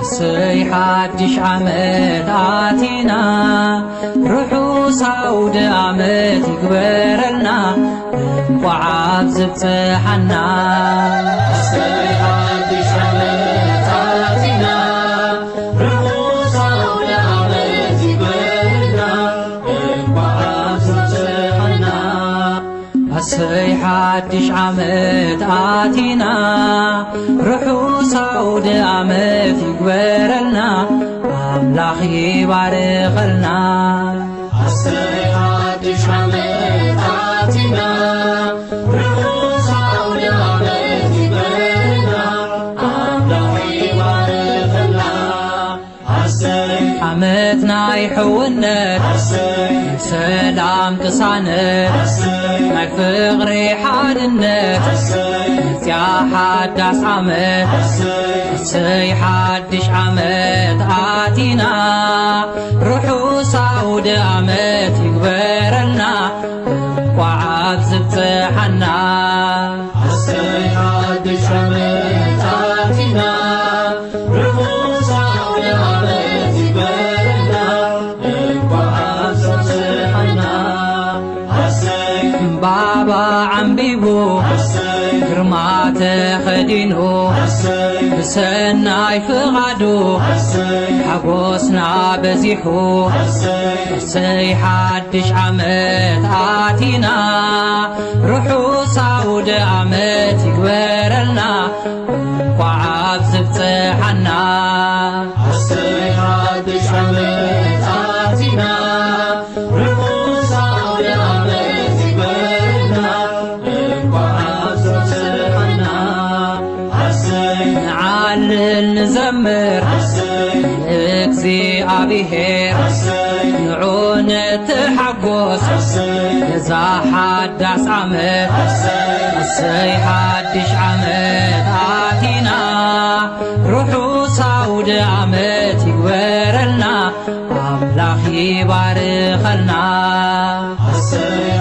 እሰይ ሓድሽ ዓመት ኣቲና፣ ርሑስ ኣውደ ዓመት ይግበረልና፣ እንቋዕ ኣብ ዝበጽሓና። እሰይ ሓድሽ ዓመት ኣቲና፣ ርሑስ ኣውደ ዓመት ይግበረልና፣ እንቋዕ ኣብ ዝበጽሓና። ኣሰይ ሓድሽ ዓመት ኣቲና፣ ርሑስ ኣውደ ዓመት ይግበረልና፣ ኣምላኽ ይባርኸልና። ኣሰይ ሓድሽ ዓመት ኣቲና፣ ርሑስ ኣውደ ዓመት ይግበረልና፣ ኣምላኽ ይባርኸልና። ኣሰይ ዓመት ናይ ሕውነት፣ ኣሰይ ናይ ሰላም ቅሳነት፣ ኣሰይ ናይ ፍቕሪ ሓድነት፣ ኣሰይ መጽያ ሓዳስ ዓመት፣ ኣሰይ ኣሰይ ሓድሽ ዓመት ኣቲና፣ ርሑስ ኣውደ ዓመት ይግበረልና፣ እንቋዕ ኣብ ዝበጽሓና። ኣሰይ ሓድሽ ዓመት ኣቲና፣ ርሑስ ኣውደ ዓመት ይግበረልና፣ እንቋዕ ኣብ ዝበጽሓና። ኣሰይ ዕምባባ ዓምቢቡ፣ ኣሰይ ግርማ ተኸዲኑ፣ ኣሰይ ብሰናይ ፍቓዱ፣ ኣሰይ ሓጎስና በዚሑ፣ ኣሰይ እሰይ ሓድሽ ዓመት ኣቲና፣ ርሑስ ኣውደ ዓመት ይግበረልና፣ እንቋዕ ኣብ ዝበጽሓና። ኣሰይ ሓድሽ ዓመት ኣቲና፣ ርሑስ ኣውደ ዓመት ይግበረልና፣ እንቋዕ ኣብ ዝበጽሓና። ኣሰይ ንዓልል ንዘምር፣ ኣሰይ ንእግዚኣብሄር፣ ኣሰይ ንዑ ንተሓጎስ፣ ኣሰይ ነዛ ሓዳስ ዓመት፣ ኣሰይ ኣሰይ ሓድሽ ዓመት ኣቲና፣ ርሑስ ኣውደ ዓመት ይግበረልና፣ ኣምላኽ ይባርኸልና። ኣሰይ